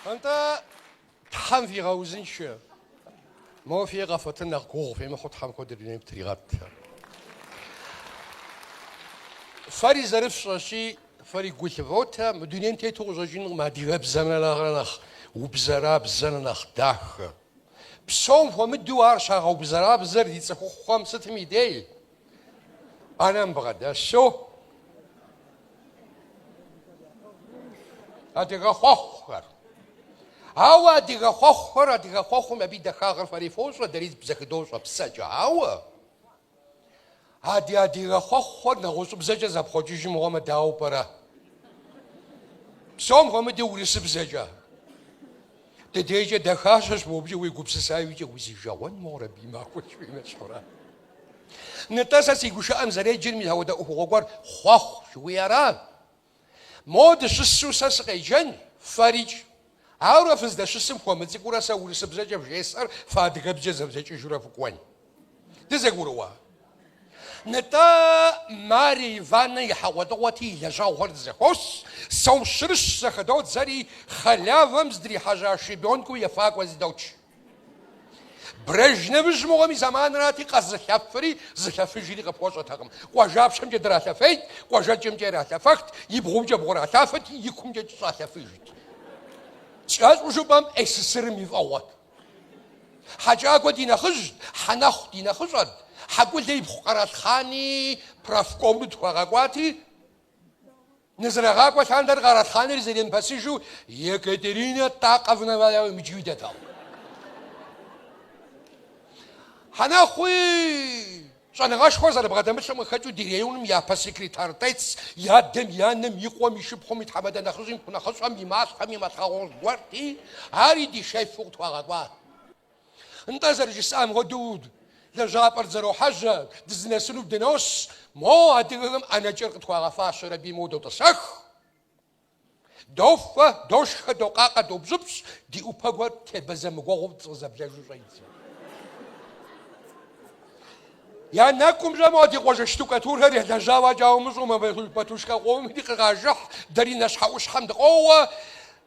Нтӏэ, Тхьэм фигъэузыншэ. Мо фи къэфэтын нэхъ гугъу фемыхьу Тхьэм куэдрэ дунейм тригъэт. Фэри зэрыфщӏэщи, фэри гу лъывотэ, мы дунейм тету къыщӏэкӏынкъым адыгэбзэмрэ нэхърэ нэхъ убзэрабзэрэ нэхъ дахэ. Псом хуэмыдэу ар щагъэубзэрабзэр ди цӏыхухъухэм сытым и дей? ӏэнэм бгъэдэсу адыгэ хъуэхъухэр. Ауэ адыгэ хъуэхъухэр, адыгэ хъуэхъум абы и дахагъэр фэри фощӏэ, дэри зэхыдощӏэ псэкӏэ. Ауэ а ди адыгэ хъуэхъухэр нэгъуэщӏыбзэкӏэ зэпхъуэкӏыжым мыгъуэмэ дауэ пӏэрэ? Псом хуэмыдэу урысыбзэкӏэ. Дыдейкӏэ дахащэщ, мобыкӏэ уегупсыса иужькӏэ узижэгъуэн мыгъуэр абы и махуэ жыхуиӏэм ещхьурэ. Нтӏэ, сэ си гушыӏэм зэреджэр мис апхуэдэ ӏуэхугъуэ гуэр хъуэхъу жыхуиӏэра? Мо дыщысу сэ сыкъеджэн, фэрикӏ. Ауэрэ фыздэщысым хуэмыцӏыкӏуурэ сэ урысыбзэкӏэ вжесӏэр фэ адыгэбзэкӏэ зэвдзэкӏыжурэ фыкӏуэн. Дызэгурыӏуа? Нтӏэ, Марье Ивановнэ и хьэгъуэлӏыгъуэти и лэжьэгъухэр дызэхуос, сом щырыщ зэхыдодзэри, халявэм здрихьэжьа щебенкэу ефакӏуэ зыдоч. Брежневыжь мыгъуэм и зэманырати, къэзылъэфри зылъэфыжри къыпхуэщӏэтэкъым. Къуажапщэмкӏэ дралъэфейт, къуажэкӏэмкӏэ иралъэфэхт, и бгъумкӏэ бгъуралъафэти, и кумкӏэ щӏалъэфыжт. Кӏэщӏу жыпӏэм СССР-м и фӏыгъуэт. Хьэкӏагуэ ди нэхъыжьт, Хьэнэхъу ди нэхъыщӏэт, Хьэкӏулэ ипхъу Къэралхъани профкому тхуагъэкӏуати, Нызэрагъакӏуэ лъандэр Къэралхъаныр зэремыпэсыжу Екатеринэ Тӏакъовнэ мыджыуи дэтэкъым. Хьэнэхъуи щӏэныгъэшхуэ зэрыбгъэдэмылъым къыхэкӏыу ди районым япэ секретарь-тӏец, и адэм, и анэм, и къуэм, и шыпхъум, и тхьэмадэ нэхъыжьым, и пхъу нэхъыщӏэм, и малъхъэм, и малъхъэгъуэщӏ гуэрти, ари ди шефу къытхуагъэкӏуат. Нтӏэ, зэрыжысӏам хуэдэу, лэжьапӏэр дызэрохьэжьэ, дызынэсыну дынос, мо адыгэхэм ӏэнэкӏэр къытхуагъэфащэр аби мо дотӏысэх. Дофэ, дошхэ, докъакъэ, добжьыпщӏ, ди ӏупэ гуэр тебэ зэмыгуэгъуу тфӏызэблэжу щӏедзэ. Я нэкӏумкӏэ мо ди къуажэ штукатурхэр елэжьа фӏэкӏа умыщӏэу матушкэ къомым ди къыкъажыхь, дэри нэщхьэӏущхьэм дыкъоуэ,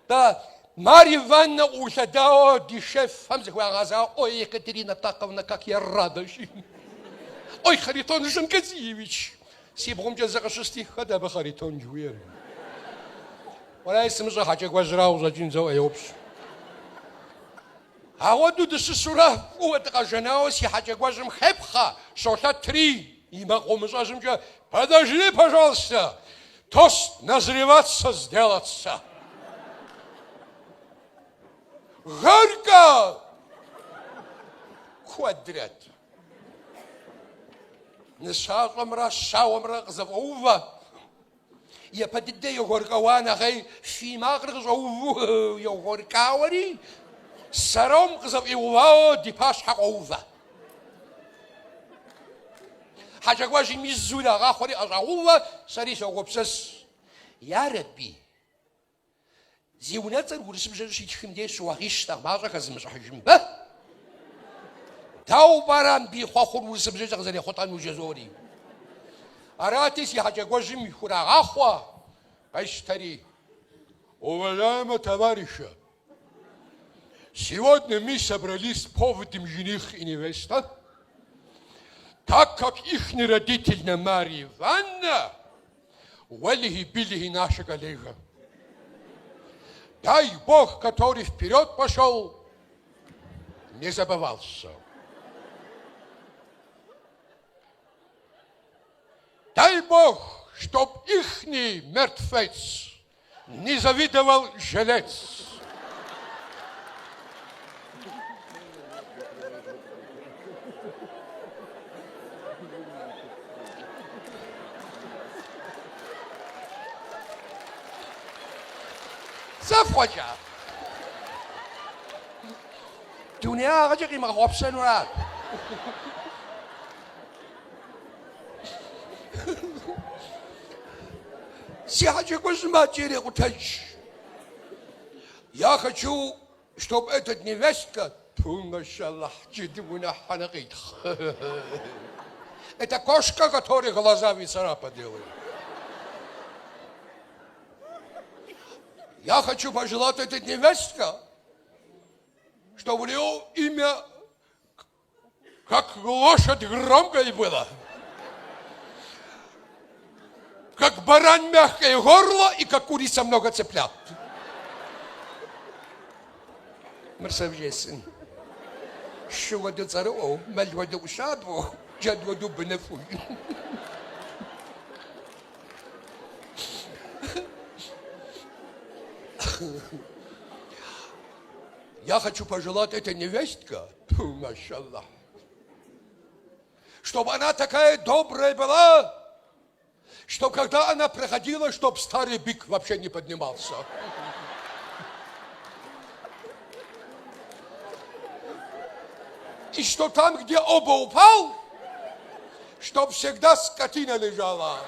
Тӏэ, Марье Ивановнэ къыӏулъэдауэ ди шефхэм зыхуагъэзауэ, Ой, Екатерина Тӏакъовна, как я рада, жи. Ой, Харитон Жанказиевич! Си бгъумкӏэ зы къыщысти, хэт абы Харитон жыхуиӏэр? Уэлэхьи, сымыщӏэ хьэкӏэгуэжьра къыщӏэкӏын зэуэ еупщӏ. Ауэдэу дыщысурэ фӏыуэ дыкъэжэнауэ си хьэкӏэгуэжьым хепхъэ, щолъэтри, и макъ умыщӏэжымкӏэ, Подожди, пожалуйста! Тост назреваться сделаться. Горько! Куэдрэт. Нысащӏэмрэ щауэмрэ къызэфӏоувэ. Япэ дыдэ егуэркъэуа нэхъей фий макъыр къыщӏэуву йогуэркъауэри, сэром къызэфӏиувауэ ди пащхьэ къоувэ. Хьэкӏэгуэжьым изу ирагъахъуэри ӏэщӏагъэувэ, сэри согупсыс. Ярэби, зи унэцӏэр урысыбзэкӏэ щитхым деж щыуагъищ нэхъ мащӏэ хэзымыщӏыхьыж мыбы. Дауэ пӏэрэ мыбы и хъуэхъур урысыбзэкӏэ къызэрехъулӏэну жызори? Арати, си хьэкӏэгуэжьым хурагъахъуэ, къещтэри, Уважаемые товарищи, Сегодня мы собрались с поводом жених и невеста, так как их родительна Марья Ивановна, уэлэхьи, билэхьи, наша коллега. Дай Бог, который вперед пошел, не забывался. Дай Бог, чтоб ихний мертвец не завидовал жилец. Зэфхъуэкӏа? Дунеягъэкӏэ къимыгъэхъуэпсэнурат. Си хьэкӏэгуэжьым адэкӏэ ирекъутэкӏ. Я хочу, чтоб этот невестка, ту, машаллах, джэдыгунэ хьэнэ къитхъ. Это кошка, которая глазами царапа делает. Я хочу пожелать этой невестка, чтобы у нее имя как лошадь громкое было, как баран мягкое горло и как курица много цыплят. Мыр сэ вжесӏэн. Шы хуэдэу цӏэрыӏуэу, мэл хуэдэу ӏущабэу, джэд хуэдэу быныфӏу. Я хочу пожелать этой невестка, машаллах, чтобы она такая добрая была, что когда она проходила, чтоб старый бык вообще не поднимался. И что там, где оба упал, чтоб всегда скотина лежала.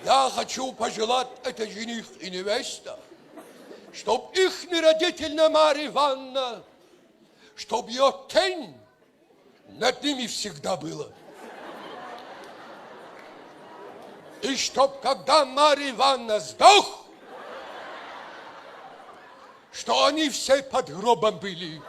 Я хочу пожелать это жених и невеста, чтоб их родительна Марья Ивановна, чтоб ее тень над ними всегда была. И чтоб когда Марья Ивановна сдох, что они все под гробом были.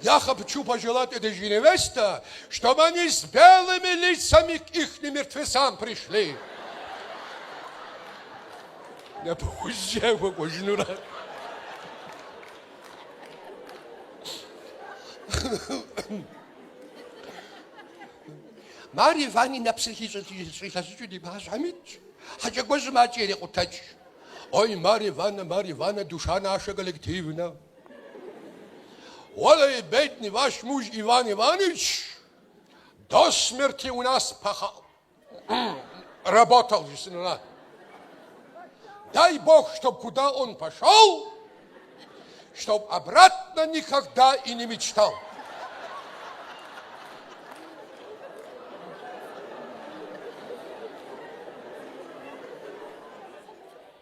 Я хочу пожелать этой же невесте, чтобы они с белыми лицами к их мертвецам пришли. Напыхужьэ хуэкӏуэжынурэ. Марья Ивановна и нэпсыр щӏилъэщӏыкӏыу ди пащхьэм итщ. Хьэкӏэгуэжьым акӏэ ирекъутэкӏ. Ой, Марья Ивановна, Марья Ивановна, душа наша коллективна. Ой, бедный ваш муж Иван Иванович до смерти у нас пахал, работал же, Дай Бог, чтоб куда он пошел, чтоб обратно никогда и не мечтал.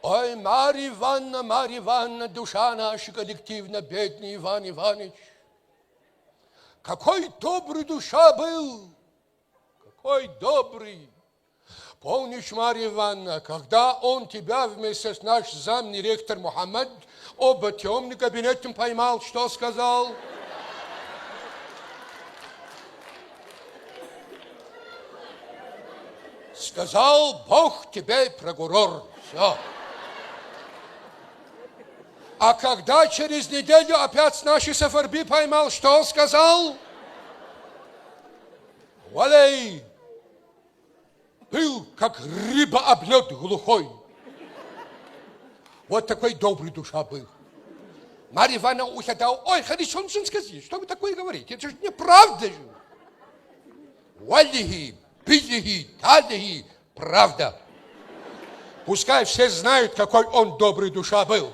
Ой, Марья Ивановна, Марья Ивановна, душа наша коллективна, бедный Иван Иванович. Какой добрый душа был, какой добрый. Помнишь, Марья Ивановна, когда он тебя вместе с наш замдиректор Мухаммад оба темный кабинетом поймал, что сказал? Сказал, Бог тебе прокурор. Все. А когда через неделю опять наши Сафарби поймал, что он сказал? Валей, был как рыба об лед глухой. Вот такой добрый душа был. Марья Ивановна ухадау, ой, хорошо, скажи, что вы такое говорите? Это же неправда же. Уэллихи, биллихи, таллихи, правда. Пускай все знают, какой он добрый душа был.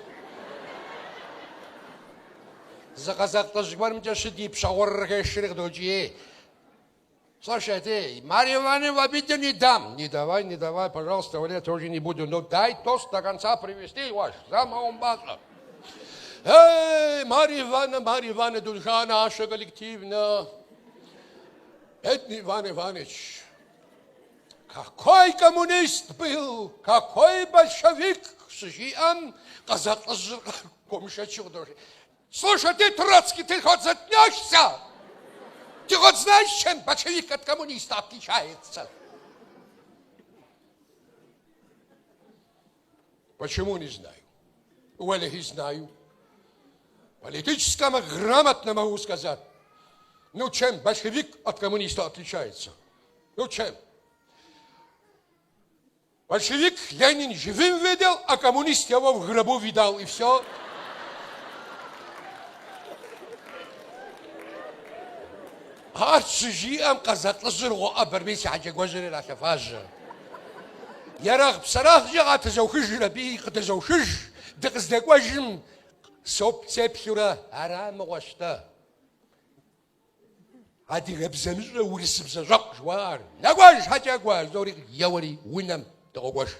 Зы къэзакъ лӏыжь гуэрымкӏэ щыд и пщэ гъурыр хешри къыдокӏией. Слушайте, Марья Ивановна в обиду не дам. Не давай, не давай, пожалуйста, я тоже не буду. Но дай тост до конца привести ваш, замаумбаза. Эй, Марья Ивановна, Марья Ивановна, душа наша коллективная. Бедный Иван Иванович, какой коммунист был, какой большевик, щыжиӏэм, къэзакъ лӏыжьыр хуэмышэчу къыдошей. Слушай, ты, Троцкий, ты хоть заткнешься? Ты хоть знаешь, чем большевик от коммуниста отличается? Почему не знаю? Уэлэхьи, знаю. Политически грамотно могу сказать. Ну, чем большевик от коммуниста отличается? Ну, чем? Большевик Ленин живым видел, а коммунист его в гробу видал, и все. Ар щыжиӏэм къэзакъ лӏыжьыр къоӏэбэр, мис и хьэкӏэгуэжьыр иралъэфажьэ. Ерагъ-псэрагъкӏэ къатызохыжыр аби, къытызошыж, дыкъыздэкӏуэжым сеплъурэ, ара мыгъуэщ-тӏэ. Адыгэбзэмыщӏэ урысыбзэ щӏэкъу жыхуаӏэр. Нэкӏуэж, хьэкӏэгуэ, жызори еуэри унэм. Дыкъокӏуэж.